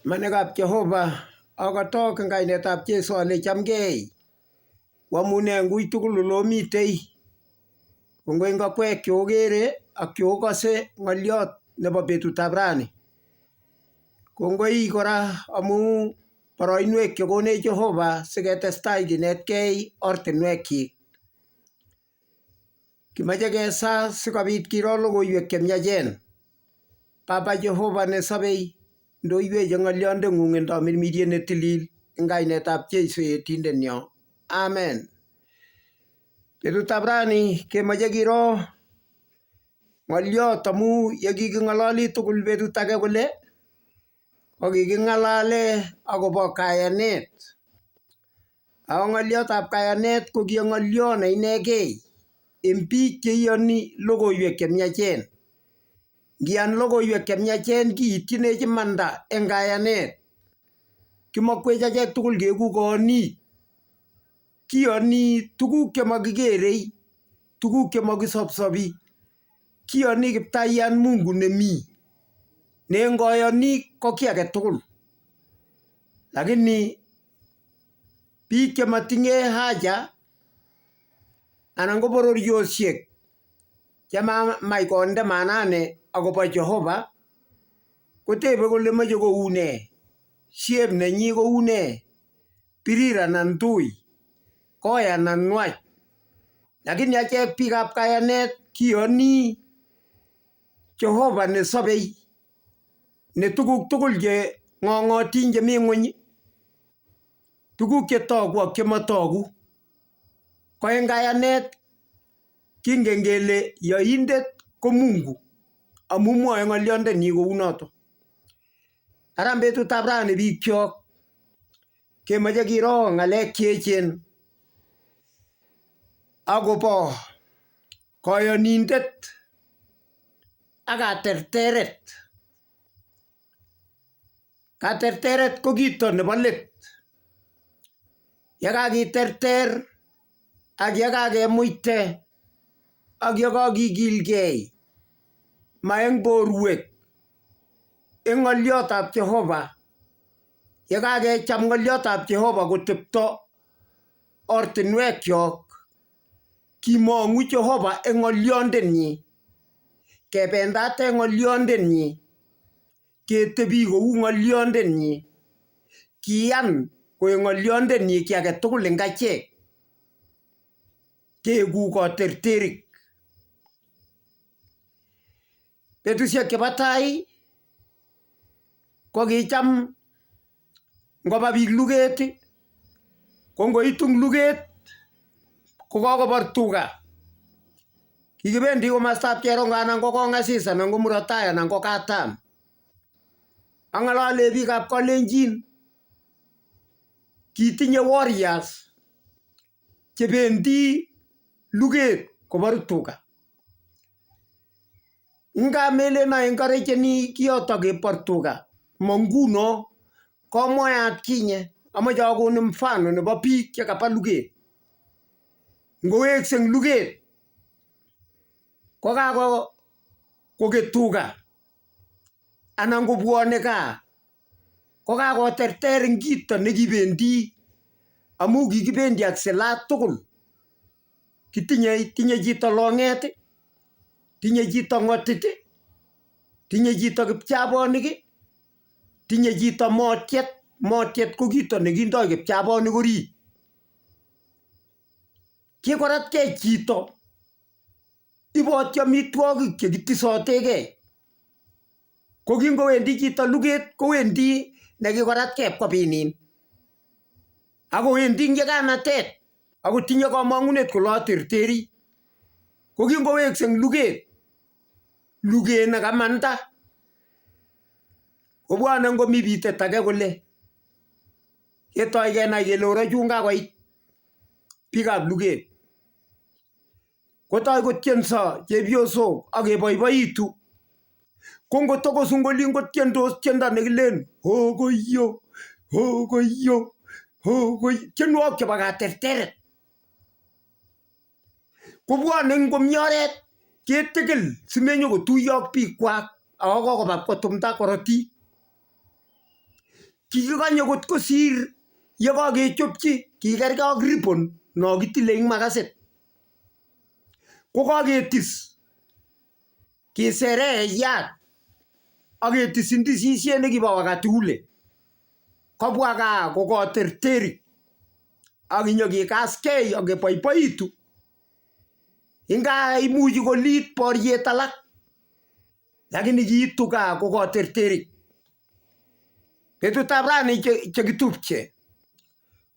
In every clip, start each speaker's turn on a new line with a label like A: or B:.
A: Imanikab Jehova, akotok eng kainetab Jesu ale chamgei. Oamune eng ui tugul ole omitei. Kongoi eng akwek cheokere ak cheokose ng'oliot nebo betutab rani. Kongoi kora amu boroinwek chekonech Jehova siketestai kinetkei ortinwekchik. Kimache kesa sikobit kiro logoiwek chemiachen. Baba Jehova nesobei, ndoiwech eng ng'olyondeng'ung eng tamirmiriet netilil eng kainetab Jesu etindenyo. Amen. Betutab rani kemoche kiro ng'olyot amu yekiking'ololi tugul betut age kole kokiking'alale akobo kayanet. Ako ng'olyotab kayanet ko ki ng'olyo ne inegei eng biik cheiyoni logoiwek chemiachen. Ngiyan logoiwek chemiachen kiityinech imanda eng kayanet. Kimokwech achek tugul keeku koonik. Kiyoni tuguk chemakikerei, tuguk chemakisopsopi. Kiyoni kiptayat Mungu nemi. Ne eng koyonik ko kiy age tugul. Lakini biik chematinye haja anan ko bororiosiek chemamach konde maanane akobo Jehova kotebe kole moche kou nee, shape nenyi kou nee, birir anan tui, koi anan nwach. Lakini achek biikab kayanet kiyoni Jehova nesobei ne tuguk tugul che ng'ong'otin chemi ng'weny, tuguk che togu ak chemotogu. Ko eng kayanet kingen kele yoindet ko Mungu amu mwoe ng'olyondenyi kounoto. Ara betutab rani biikchok kemoche kiro ng'alek cheechen akobo koyonindet ak katerteret. Katerteret ko kito nebo let. Yekakiterter ak yekakemuite ak yekakikilgei ma eng borwek eng ng'olyotab Jehova yekakecham ng'olyotab Jehova kotepto ortinwekyok kimong'u Jehova eng ng'olyondenyi, kebendate ng'olyondenyi, ketebi kou ng'olyondenyi, kiyan koek ng'olyondenyi kiy age tugul eng achek, keeku koterterik. Betusiek chebo tai ko kicham ngoba biik luget ko ngoitu eng luget ko kakobor tuga. Kikibendi komostab Cherongo anan ko Kong'asis anan ko Murot Tai anan ko Katam. Ang'alale biikab Kalenjin kitinye warriors chebendi luget koboru tuga. Nga melen aenkorecheni kiyoto kebor tuga, ma nguno komwoe atkinye amoche akon mfano nebo biik chekaba luget. Ngowekse eng luget kokako koket tuga anan kobwone gaa kokakoterter eng kito nekibendi amu kikibendi ak silaha tugul. Kitinye tinye chito long'et, tinye chito ng'otit, tinye chito kipchabonik, tinye chito motiet. Motiet ko kito nekindoi kipchabonik orit. Kikoratkei chito, iboti amitwogik chekitisotegei. Ko kingowendi chito luget kowendi nekikoratkei pkopinin. Akowendi eng nyikanatet akotinye komong'unet kole aterteri. Ko kingowekse eng luget, luget nekamanda kobwone ngomi bitet age kole ketoi kenai kele orochun kakoit biikab luget. Kotoi kotienso chepyosok ak keboiboitu. Ko ngotokosu eng olin kotiendos tiendo nekilen hokoiyo hokoiyo hokoiyo tienwogik chebo katerteret. Kobwone ngomi oret ketikil simenyokotuiyo ak bikwak ako kokoba pkotumda korotik. Kikikonye kot kosir yekakechopchi kikergei ak ribbon no kitile eng makasit. Kokaketis kisere eiyat ak ketis ndisisiet nekibo wakati ule. Kobwa gaa kokoterterik ak kinyokikaskei ak keboiboitu. Ingaa imuchi kolit boriet alak lakini kiitu gaa kokoterterik. Betutab rani chekitupche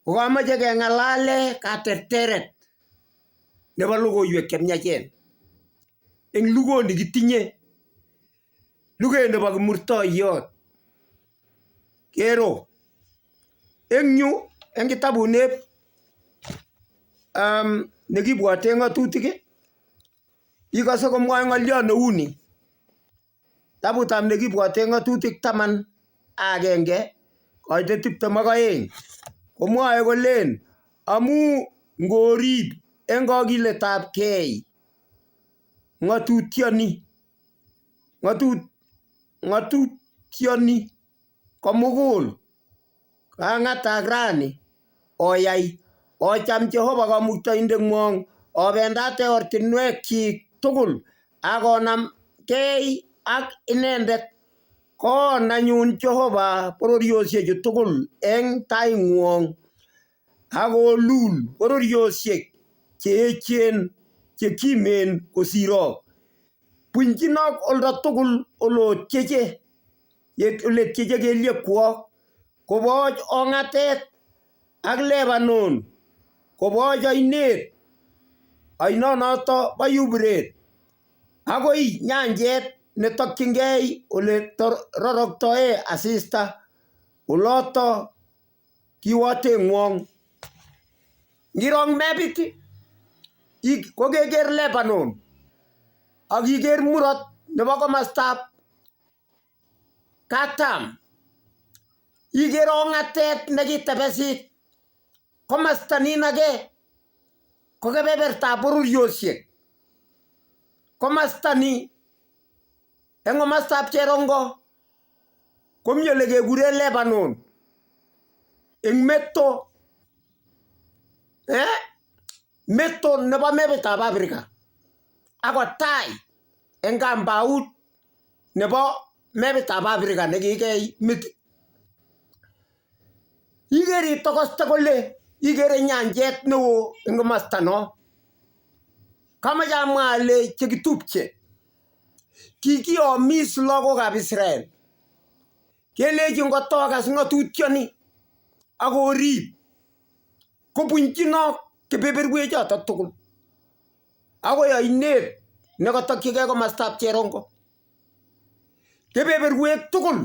A: kokamoche keng'alale katerteret nebo logoiwek chemiachen. Eng lugoni kitinye luget nebo kimurtoiyot. Kero eng yu eng kitabut nekibwote ng'atutik ikose komwoe ng'oliot neuni. Kitabutab nekibwote ng'atutik 11 koitet 22 komwoe kolen amu ngorib eng kokiletabkei ng'atutyoni ng'atutyoni komugul kang'atak rani oyai ocham Jehova Kamuktaindeng'wong obendate ortinwekchik tugul ak onamgei ak inendet koon anyun Jehova bororiosiechu tugul eng taing'wong ak kolul bororiosiek che echen che kimen kosirok. Bunchinok olda tugul olotyeche oletyeche kelyekwok koboch ong'atet ak Lebanon koboch oinet oinonoto bo Euphrates akoi nyanjet netokchingei ole roroktoe asista oloto kiwoteng'wong. Ngiro eng mapit kokeker Lebanon ak iker murot nebo komostab katam iker ong'atet nekitebesit komasta nin age ko kebebertab bororiosiek komasta ni eng komostab cherongo komi ole kekure Lebanon eng meto meto nebo mepitab Africa ako tai eng kambaut nebo mepitab Africa nekikei metit. Iker itokoste kole ikere nyanjet neo eng komasta no. Kamache amwa ale chekitupche kikiyomis lagokab Israel kelechi ngotokas ng'atutyoni akorib kobunchinok kebeberwechoto tugul akoi oinet nekatokchigei komostab cherongo. Kebeberwek tugul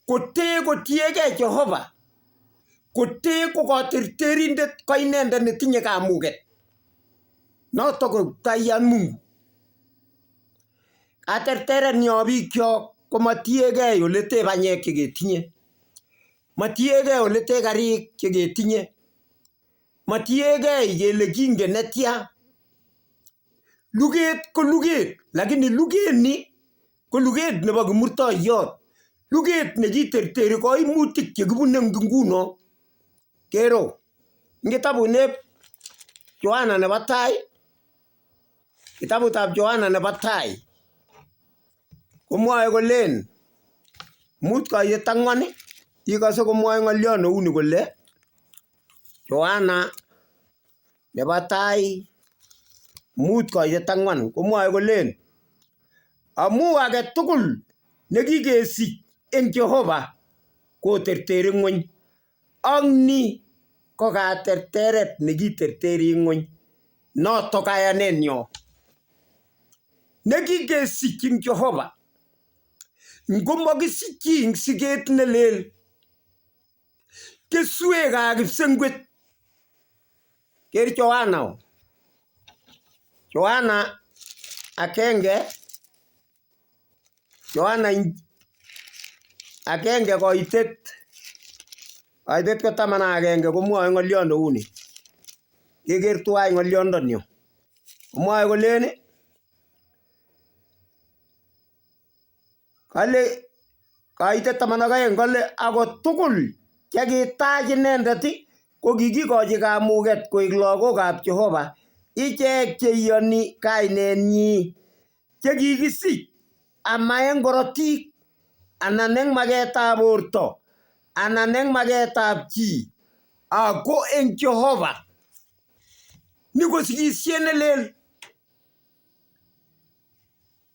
A: kotee kotiegei Jehova kotee ko katerterindet ko inendet netinye kamuget noto ko Kiptayat Mungu. Katerteret nyo biikchok komatiegei ole tee banyek cheketinye matiegei ole tee karik cheketinye matiegei kele kingen netya. Luget ko luget lakini luget ni ko luget nebo kimurtoiyot luget nekiterteri koimutik chekibune eng nguno. Kero eng kitabut neb Yohana nebo tai kitabutab Yohana nebo tai komwoe kolen 5 koitet 4 ikose komwoe ng'oliot neuni kole Yohana nebo tai 5 koitet 4 komwoe kolen amu age tugul nekikesich eng Jehova koterteri ng'weny ak ni ko katerteret nekiterteri ng'weny noto kayanenyo nekikesich eng Jehova ngomokisichi eng siket nelel keswekab kipsengwet ker Yohana Yohana 1 Yohana 1 koitet ko 11 komwoe ng'oliot neuni. Keker tuwai ng'oliondoni. Komwoe kolen kale Kaitet 12 kole ako tugul chekitach inendet ko kikikochi kamuget koek lagokab Jehova, ichek cheiyoni kainenyi, che kikisich ama eng korotik anan eng maketab borto anan eng maketab chi ako eng Jehova. Ni ko sikisiet ne lel.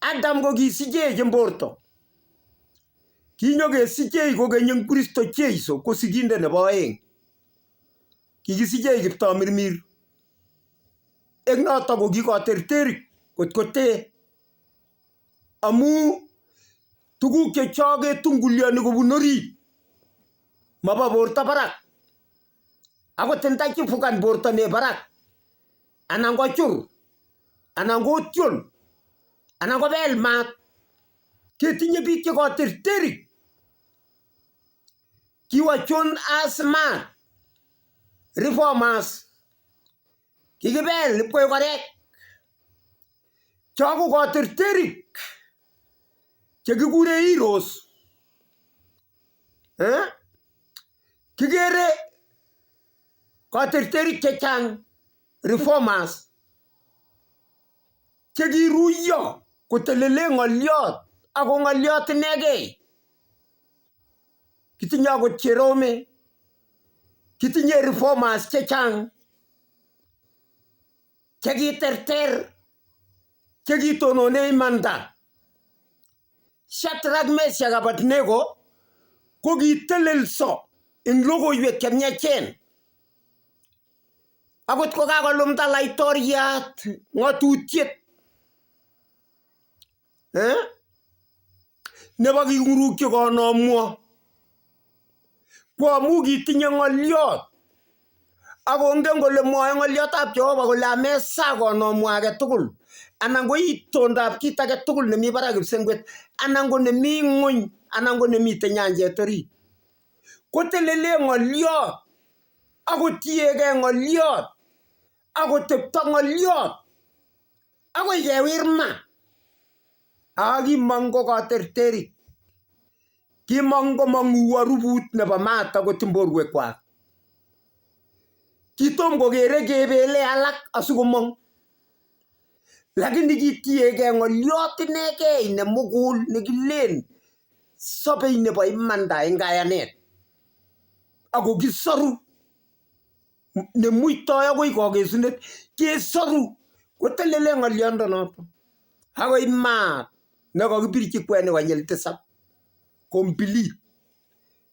A: Adam ko kisichech eng borto. Kinyokesichech kokeny eng Kristo Jesu ko sigindet nebo oeng. Kikisichech kiptamirmir. Eng notok ko kikoterterik kot kotee amu tuguk chechok ketungulioni kobun orit mobo borto barak. Akot ntachifukan borto ne barak anan kochur anan kotyol anan kobel maat ketinye biik chekoterterik. Kiwo John Asmat reformers kikibel ipkoek korek. Cho ko koterterik chekikure heroes. Eh? Kikere koterterik chechang reformers chekiruiyo kotelele ng'oliot ako ng'oliot inegei. Kitinye akot Jerome, kitinye reformers chechang chekiterter chekitonone imanda. Shadrach, Meshach ak Abednego ko kitelelso eng logoiwek chemiachen. Akot kokakolumda laitoriat ng'atutiet eh? Nebo king'urukchi konomwo ko amu kitinye ng'oliot akongen kole mwoe ng'oliotab Jehova kole amesaa konomwo age tugul anan ko itondab kit age tugul nemi barak kipsengwet anan ko nemi ng'wony anan ko nemitei nyanjet orit. Kotelele ng'oliot akotiegei ng'oliot akotepto ng'oliot akoi kewir ma. Ako kimong ko katerterik. Kimong komong'u aruput nebo maat akot eng borwekwak. Kitom kokere kebele alak asikomong. Lakini kitiegei ng'oliot inegei nemugul nekilen sobei nebo imanda eng kayanet. Ako kisoru nemuitoi akoi kokesunet kesoru kotelele ng'oliondonoto akoi maat nekakibirchi kwenik konyil tisab complete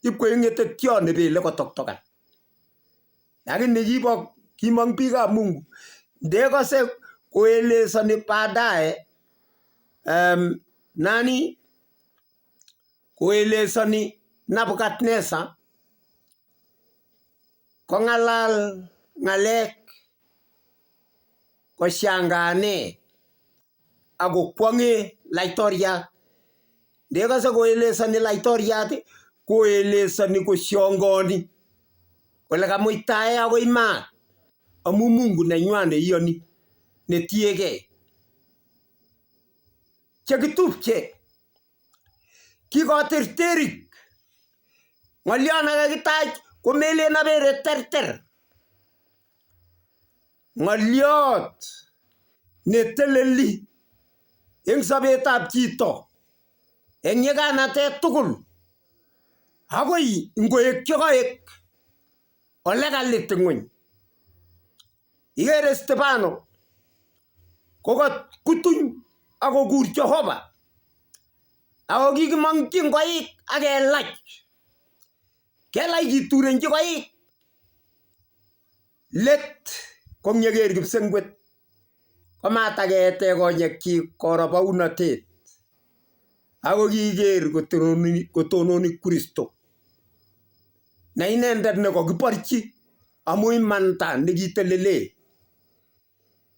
A: ipkoek ng'etetyot nebele kotoktokan. Lakini kibo kimong biikab Mungu ndekose koelesoni baadaye nani koelesoni Nabukadnezar kong'alal ng'alek koshangane akokwong'e laitoriat. Ndekose koelesoni laitoriat koelesoni koshongoni kole kamuitae akoi maat amu Mungu nenywa neiyoni netiegei. Chekitupche kikoterterik ng'oliot nekakitach komelen abere terter. Ng'oliot neteleli eng sobetab chito eng nyiganatet tugul akoi ngoek chekaek olekalit ng'weny. Ikere Stefano kokakutuny akokur Jehova ako kikimong'chi koik akelach. Kelach kiturenchi koik let konyeker kipsengwet komatakeete konyekchik koro bounotet ako kiker kotononi Kristo ne inendet nekokiborchi amu imanda nekitelele.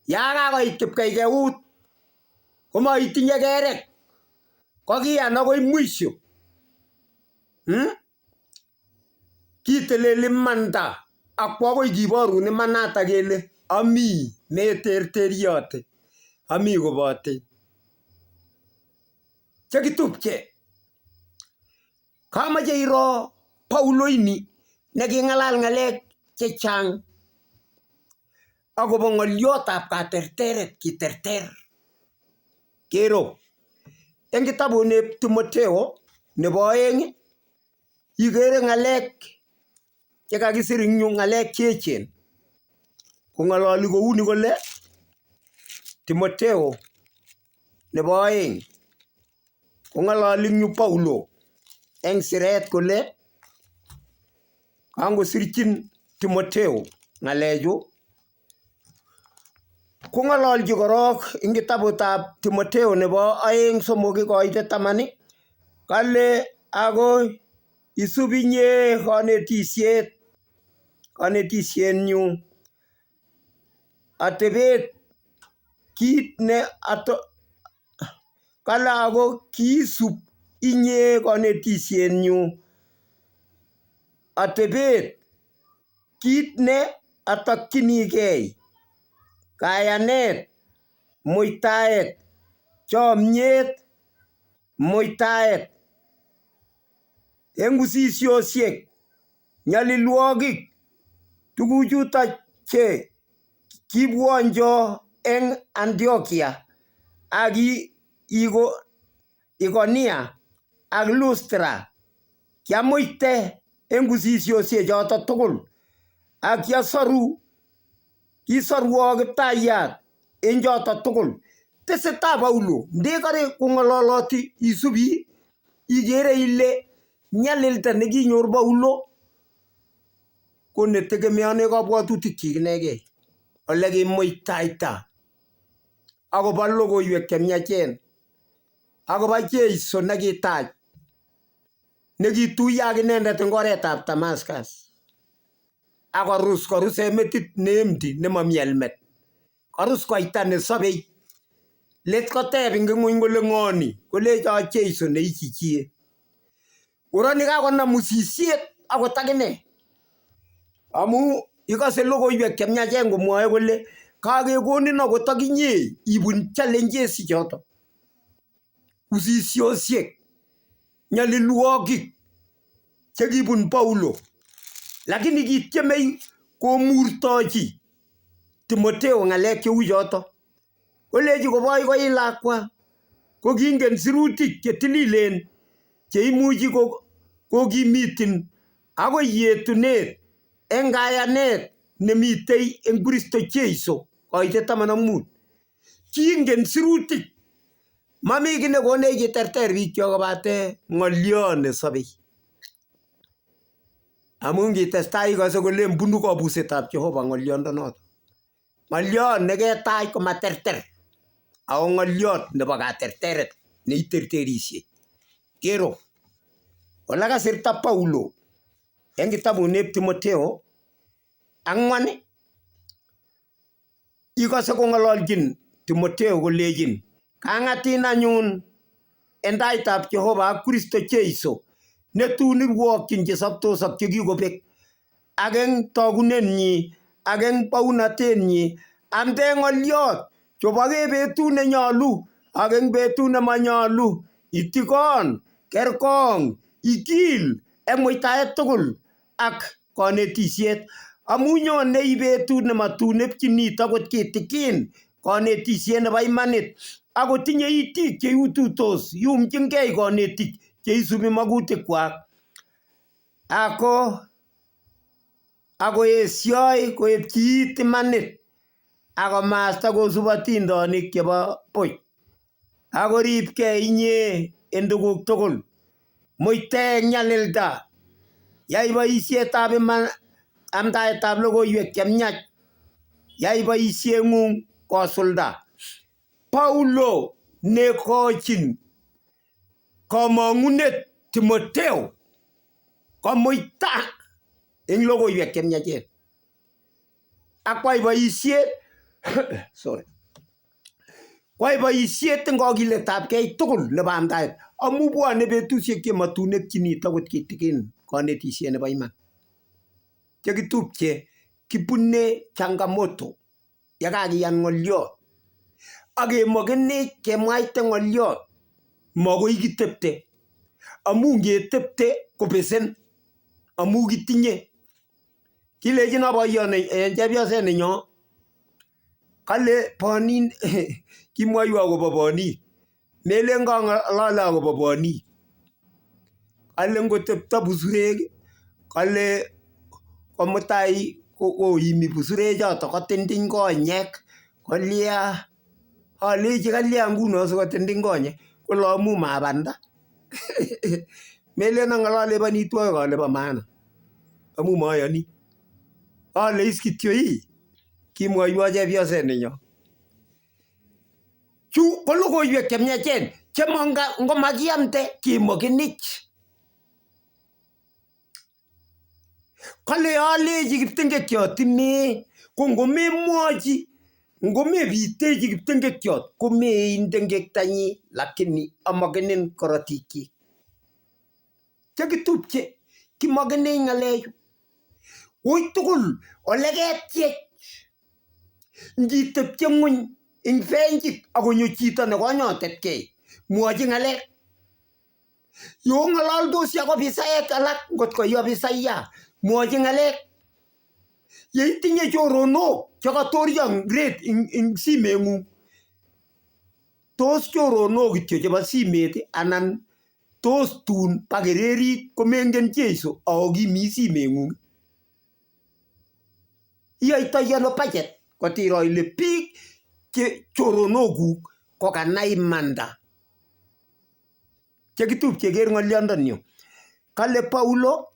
A: Ya kakoit kipkeikeut komaitinye kerek kokiyan akoi mwisho. Kitelel imanda akwo akoi kiborun imanata kele ami meterteriote ami koboten. Chekitupche. Kamoche iro Paulo ini neking'alal ng'alek chechang akobo ng'oliotab katerteret kiterter. Kero eng kitabut neb Timoteo nebo oeng ikere ng'alek chekakisir eng yu ng'alek cheechen kong'ololi kouni kole Timoteo nebo oeng kong'ololi eng yu Paulo eng siret kole kangosirchin Timoteo ng'alechu kong'ololchi korok eng kitabutab Timoteo nebo oeng somok koite taman kale ako isub inye konetisiet konetisyenyu atebet kit ne ato kale ako kiisub inye konetisyenyu atebet kit ne atokchinigei kayanet muitaet chomyet muitaet eng usisiosiek nyalilwogik tuguchuto che kibwonjo eng Antiokia ak Ikonia ak Lustra kiamuite eng usisiosiek choto tugul ak kiasoru kisorwo Kiptayat eng choto tugul. Tesetai Paulo ndekore kong'ololoti isubi ikere ile nyalilda nekinyor Paulo ko netegemeone kabwatutikchik inegei ole kimuitaita akobo logoiwek chemiachen akobo Jeiso nekitach nekituiyo ak inendet eng oretab Damascus akorus koruse metit ne empty nemomi helmet karus koita nesobei let koteb eng ng'weny kole ng'o ni kolecho Jeiso neichichie koroni kakonam usisiet akot akine amu ikose logoiwek chemiachen komwoe kole kakekonin akot akinye ibun challenges choto usisiosiek nyalilwogik chekibun Paulo lakini kitiemei komurtochi Timoteo ng'alek cheu choto kolechi koboi koi lakwa ko kingen sirutik chetililen cheimuchi kokimitin akoi yetunet eng kayanet nemitei eng Kristo Jeiso koite 15. Kingen sirutik mami kiy nekonech kiterter biikchok kobate ng'olyo nesobei. Amu ngitestai ikose kolen bunu kobusetab Jehova ng'oliondonoto. Ng'oliot neketach komaterter ako ng'oliot nebo katerteret neiterterishe. Kero ole kasirta Paulo eng kitabut neb Timoteo ang'wan ikose kong'ololchin Timoteo kolechin kang'atin anyun en taitab Jehova ak Kristo Jeiso netun irwokchin chesoptos ak chekikobek ak eng togunenyi ak eng bounatenyi amde ng'oliot chobokee betut nenyolu ak eng betut nemanyolu itikon kerkong ikil eng muitaet tugul ak konetisiet amu nyonei betut nematun epchinit akot kitikin konetisiet nebo imanit akotinye itik cheututos yumchingei konetik cheisubi makutikwak ako akoesioi koepchi it imanit akomasta kosub atindonik chebo buch akoribkei inye en tuguk tugul muite eng nyalilda yai boisietab iman amdaetab logoiwek chemiach yai boisieng'ung kosulda. Paulo nekochin komong'unet Timoteo komuita eng logoiwek chemiachen ak kwai boisiet sorry kwai boisiet eng kokiletabkei tugul nebo amdaet amu bwone betusiek chematun epchinit akot kitikin konetisiet nebo iman chekitupche kibune changamoto yekakiyan ng'oliot ak kemokenech kemwaite ng'oliot makoi kitepte. Amu ngetepte ko besen amu kitinye. Kilechino boyot chepyoset nenyo kale bonin kimwoiwo akobo bonik melen kang'alale akobo bonik. Kale ngotepto pusurek kale komutai koimi pusurechoto kotindiny konyek kolya. Alechi kalya nguno sikotindim konyek kole amu mabanda. Melen ang'alale panitwokik ale bo maana amu mayoni. Ale is kityo ii kimwoiwo chepyoset nenyo. Chu ko logoiwek chemiachen chemo ngomakiamde kemokenich. Kale alechi kiptengekiot imee ko ngomemwochi ngomepitechi kiptengekiot komein tengektanyi lakini amakenin korotikchik. Chekitupche kimokenech ng'alechu. Wui tugul oleketiech ngitepche ng'weny eng benchit akonyo chito nekonyotetkei mwochi ng'alek. Yong'ololdosi ak ofisaek alak ngot ko i ofisayat mwochi ng'alek. Yeitinye choronok chekatoryo eng simeng'ung tos choronok kityo chebo simet anan tos tun bakererit komengen Jeiso ako kimi simeng'ung. Iyoitoi ano budget kotiro ile biik che choronokuk kokanai imanda. Chekitupche ker ng'olyondoni. Kale Paulo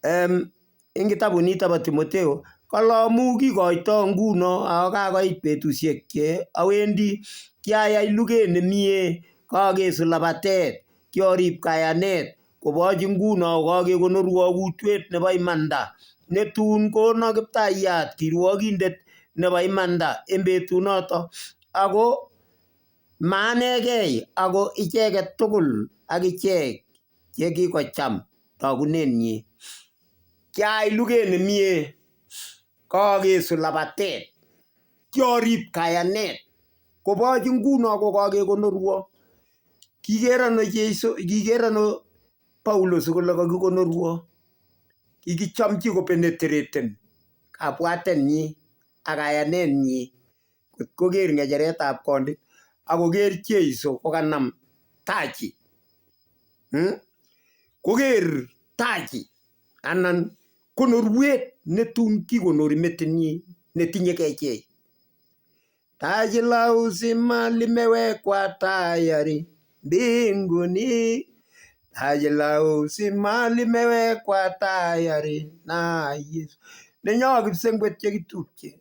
A: eng kitabut nito bo Timoteo kale amu kikoito nguno ako kakoit betusiek che awendi kiayai luget nemie kakesu labatet kiarib kayanet koboch nguno kokakekonorwo kutwet nebo imanda netun kono kiptayat kirwokindet nebo imanda eng betunoto ako maanegei ako icheket tugul ak ichek chekikocham togunenyi. Kiayai luget nemie kakesu labatet kiarib kayanet koboch nguno kokakekonorwo. Kiker ano Jeiso kiker ano Paulo sikole kakikonorwo. Kikichomchi kopenetraten kabwatenyi ak kayanenyi kot koker ng'echeretab kondit akoker Jeiso kokanam taji. Koker taji anan konorwet netun kikonori metinyi netinye kechei. Taji la uzima limewekwa tayari mbinguni. Taji la uzima limewekwa tayari na Yesu. Nenyo kipsengwet chekitupche.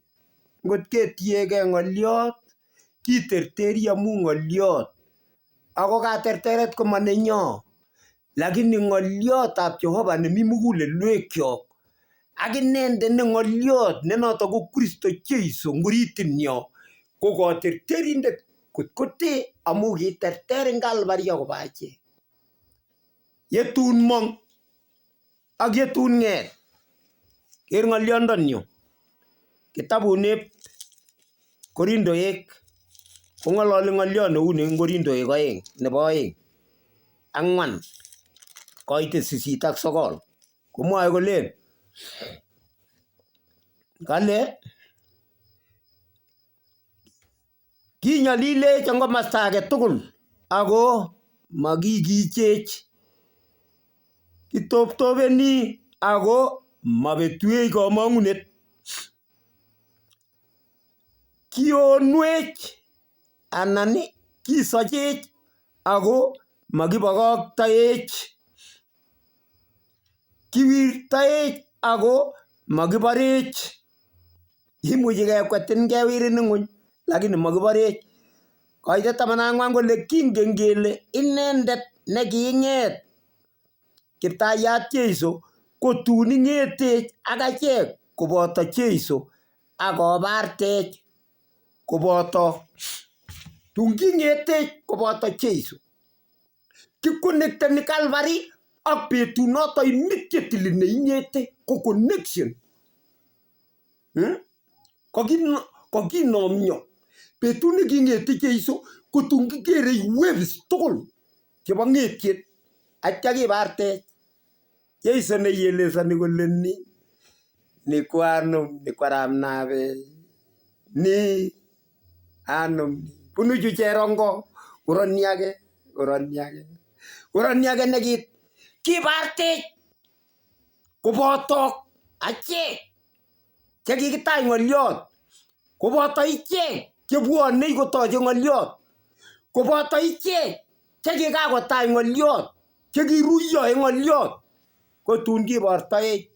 A: Ngot ketiegei ng'oliot kiterteri amu ng'oliot. Ako katerteret koma nenyo. Lakini ng'oliotab Jehova nemi mugulelwekyok ak inendet ne ng'oliot ne noto ko Kristo Jeiso ngoritinyo ko katerterindet kot kote amu kiterter eng Calvary akobo achek. Yetun mong ak yetun ng'et. Ker ng'oliondoni. Kitabut Korindoek kong'ololi ng'oliot neu ni eng Korindoek oeng nebo oeng ang'wan koitet sisit ak sokol komwoe kolen kale kinyolilech eng komasta age tugul ako makikichech kitoptopeni ako mabetwech komong'unet. Kionwech anan kisochech ako makibokoktoech. Kiwirtoech ako makiborech. Imuchi kekwetin kewirin ng'weny lakini makiborech. Koitet 14 kole kingen kele inendet neking'et kiptayat Jeiso kotun ing'etech ak achek koboto Jeiso akobartech koboto tun king'etech koboto Jeiso. Kikonekteni Calvary ak betunoto immediately neing'ete ko connection. Kokinomyo betut neking'ete Jeiso kotun kikere waves tugul chebo ng'etiet. Atya kibartech. Jesu neielesoni kole ni, ni ko anum, ni ko arap Nabe, ni anum ni. Bunu chu cherongo, koroni age, koroni age, koroni age neki kibartech koboto achek chekikitach ng'oliot, koboto ichek chebwonei kotoche ng'oliot, koboto ichek chekikakotach ng'oliot, chekiruiyo en ng'oliot, ko tun kibortoech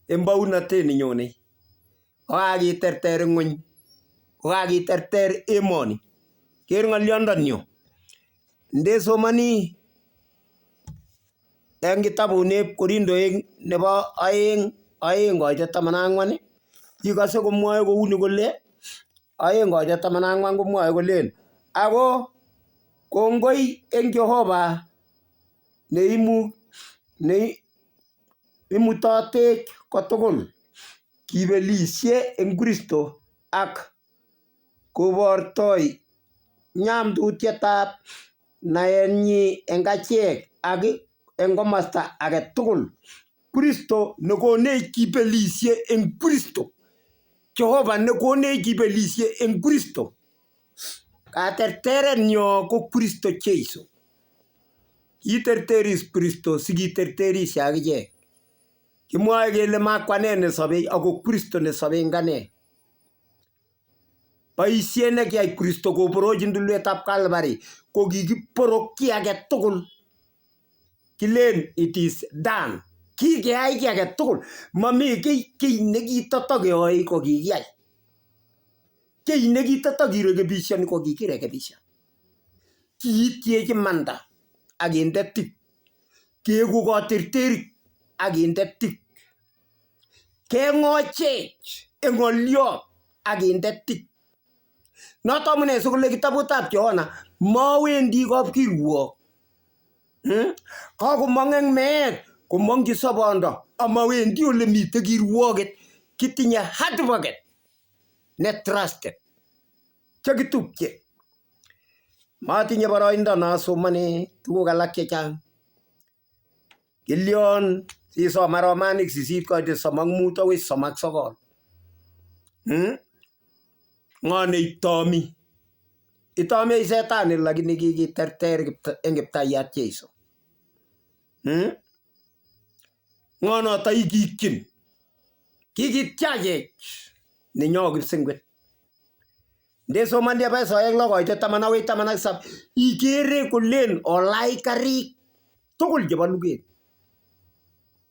A: en bounotet nenyone. Kokakiterter ng'weny, kokakiterter emoni. Ker ng'oliondoni. Ndesomoni en kitabunep Korindoek nebo oeng 2:14 ikose komwoe kouni kole 2:14 komwoe kolen ako kongoi en Jehova neimutotech kotugul kibelishe en Kristo ak kobortoi nyamtutietab naenyi en achek ak en komosta age tugul. Kristo nekonech kibelishe en Kristo. Jehova nekonech kibelishe en Kristo. Katerterenyo ko Kristo Jesu. Kiterteris Kristo sikiterterishe akichek. Kimwoe kele makwane nesobei ako Kristo nesobei eng ane. Boisiet nekiyai Kristo koborochin tulwetab Calvary ko kikiborok kiy age tugul. Kilen it is done. Kikeyai kiy age tugul. Mami kiy kiy nekitotokeyoe ko kikiyai. Kiy nekitotokirekebishoni ko kikirekebishan. Kiityech imanda ak kinde tik. Keeku koterterik ak kinde tik. Keng'ochech eng ng'oliot ak kinde tik. Noto amune sikole kitabutab Yohana mowendi kapkirwok. Kakomong eng meet komongchi sobondo amawendi ole mitei kirwoket. Kitinye advocate ne trusted chekitupche. Matinye boroindo nasomane tuguk alak chechang. Kilyon sisoman Romanik 8:35 akoi 39. Ng'o neitomi? Itomech setani lakini kikiterter eng kiptayat Jesu. Ng'o noto ikikyin? Kikitiachech nenyo kipsengwet. Ndesomoni Efeso 2:10 akoi 17 ikere kolen olach karik tugul chebo luget.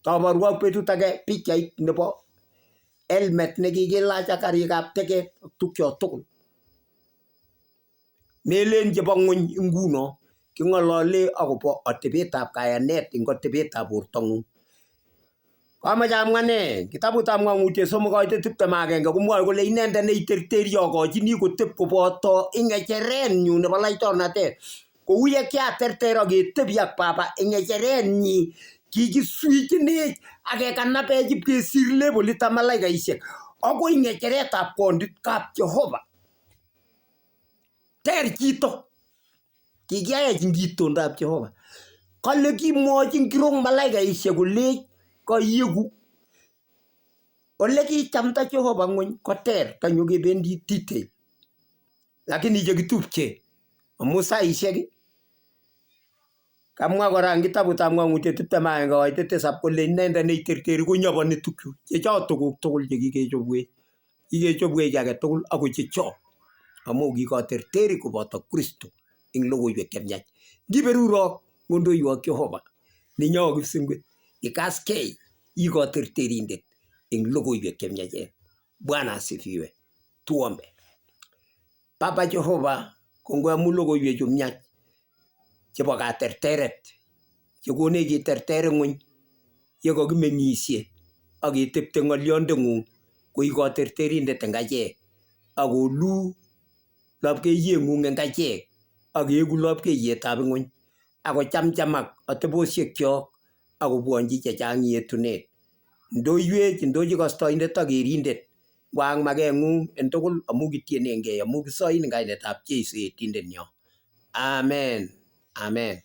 A: Taborwok betut age pichait nebo helmet nekikilach ak karikab teket ak tukcho tugul. Melen chebo ng'weny nguno, king'olole akobo atebetab kayanet eng atebetab bortong'ung. Kamache amwa ne? Kitabutab Ng'ang'utiet 3:21 komwoe kole inendet neiterteri akochini koteb koboto eng ng'echerenyu nebo laitornatet. Kou ye kiaterter aketebi ak Baba eng ng'echerenyi kikiswichinech ak kekanabech ipkesir lebolit ak malaikaisiek akoi ng'echeretab kondit kap Jehova. Ter chito. Kikiyaech eng itondab Jehova. Kale kimwochin kirong malaikaisiek kolech kayeku. Ole kichamta Jehova ng'weny koter tanyokebendi detail. Lakini chekitupche amu saisiek Kamwa kora eng kitabutab Ng'ang'utiet 21:7 kole inendet neiterteri konyoboni tukchu chechok tuguk tugul chekikechobwech. Kikechobwech age tugul ako chechok amu kikoterteri koboto Kristo eng logoiwek chemiach. Ngiberurok ngondoiwok Jehova nenyo kipsengwet ikaskei ikoterterindet eng logoiwek chemiachen. Bwana asifiwe. Tuombe. Baba Jehova, kongoi amu logoiwechu miach chebo katerteret chekonech kiterter ng'weny yekokimeng'ishe ak ketepte ng'olyondeng'ung ko i katerterindet eng achek ak koluu lapkeiyeng'ung eng achek ak keeku lapkeiyetab ng'weny ak kochamchamak ateboshekyok ak kobwonchi chechang yetunet. Ndoiywech, ndochi kostoindet ak kerindet ngwaak makeng'ung en tugul amu kitienengei amu kisoin eng kainetab Jesu etindenyo. Amen. Amen.